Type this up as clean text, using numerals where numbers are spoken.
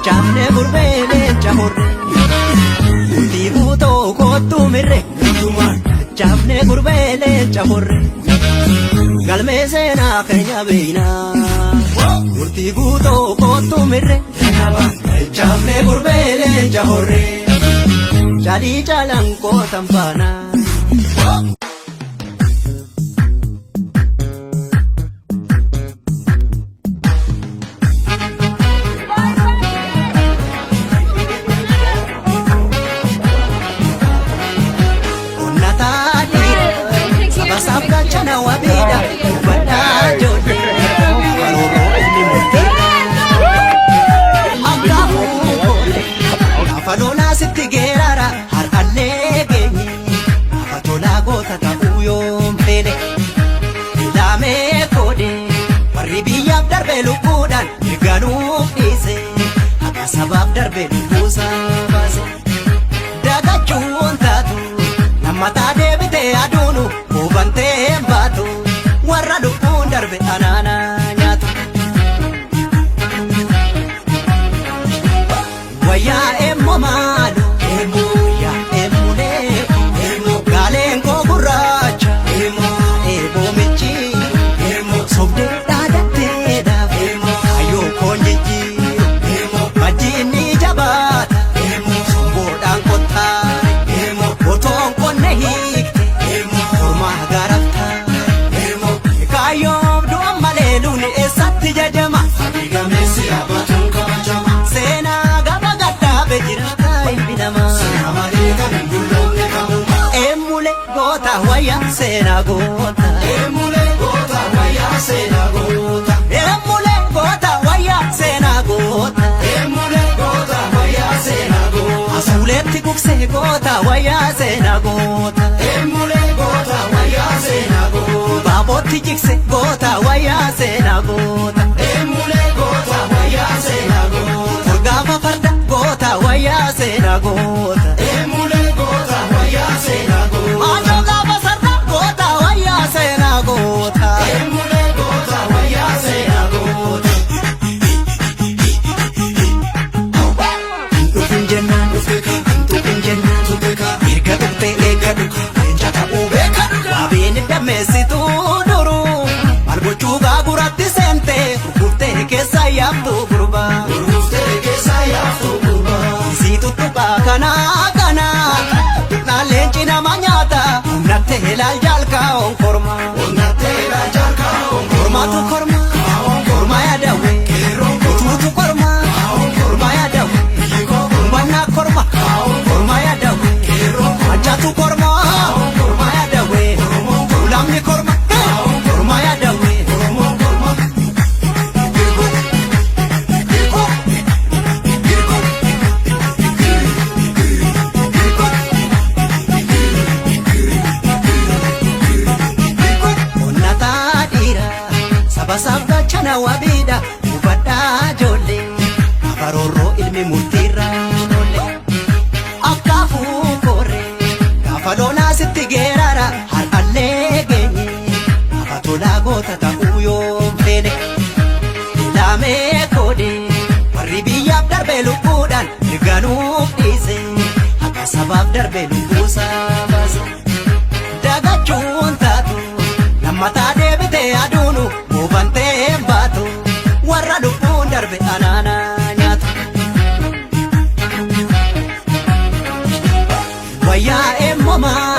Chaafne gurbee leenca horre. Murtii guutoo kottu mirre. Chaafne gurbee leenca horre. Galmee seenaa keenya beeynaa. Murtii guutoo kottu mirre. Chaafne gurbee leenca horre. Caalii caalaan kootan faanaa. Onnataa dhiira saba saaf gaachana wabiidha hubadhaa ijoollee karooroo ilmi murtii akka fuukoole gaafa lolaa sitti geerara har'allee geenye gaafa tolaa goota ta'uu yoom feene ilaamee koode warri biyyaaf darbe lubbuudhaan mirganuuf dhiise haqa sabaaf darbe lubbuusaa baase. Dagachuun taatu lammataa deebitee aduunu hubantee hin baatu warra lubbuun darbe anaana nyaatu. Wayyaa eemmoo maalu wayyaa eemmulee gaaleen koo gurraacha eeboo michi sobdee dhaadatteedhaaf kaayyoo koon jijjiiru majjiin ni jabaata somboodhaan qottaare otoon qonne hiikte kormaa garaftaare kaayyoof du'an malee luni eessatti jajama Gameessi dhaabatuun kabajama. seenaa gaba gaddaabe jiraata ilmi namaa. Seera malee kan hin dulloomne kamuma. Eemmulee goota wayyaa seenaa goota. Eemulee goota wayyaa seenaa goota. Eemmulee goota wayyaa seenaa goota. Eemulee goota wayyaa seenaa goota. Asuuleetti gugsee goota wayyaa seenaa goota. Eemulee goota wayyaa seenaa goota. Baabootti jigse goota wayyaa seenaa goota. Eemulee goota wayyaa seenaa goota. Gaafa farda goota wayyaa seenaa goota. Eemulee goota wayyaa seenaa goota. Maatoo gaafa sarda goota wayyaa seenaa goota. Eemulee goota wayyaa seenaa goota. Dhufin jennaan tuqin jennaan erga tuqxee eeggadhu leenca ta'uu beekadhu. Waabeen dammeessituu duruu maal gochuu gaaguratti seentee gurguftee keessa yaabdu gurbaa. Gurguftee keessa yaaftu gurbaa. Isii tuttuqaa kanaa kanaa tuqnaan leenci nama nyaata humnattee ilaal jaalkaa onkormaa. Onnattee laajalkaa Kormaatu kormaa kormaa yaadawee utuutu kormaa kormaa yaadawee humbannaa korma kormaa yaadawee machaatu kormaa kormaa yaadawee ulamni korma kormaa yaadawee. Onnataa dhiira saba saaf gaachana wabiidha hubadhaa ijoollee abaroorroo ilmi murtiirra oolle akka fuukoorre gaafa lolaa sitti geerara har'allee geenye gaafa tolaa goota ta'uu yoom feene ilaamee koode warri biyyaaf darbe lubbuudhaan mirganuuf dhiise haqa sabaaf darbe lubbuusaa baase. Dagachuun taatu lammataa deebitee aduunu hubantee hin baatu warra lubbuun darbe anaana nyaatu. Wayyaa eemmoo maal?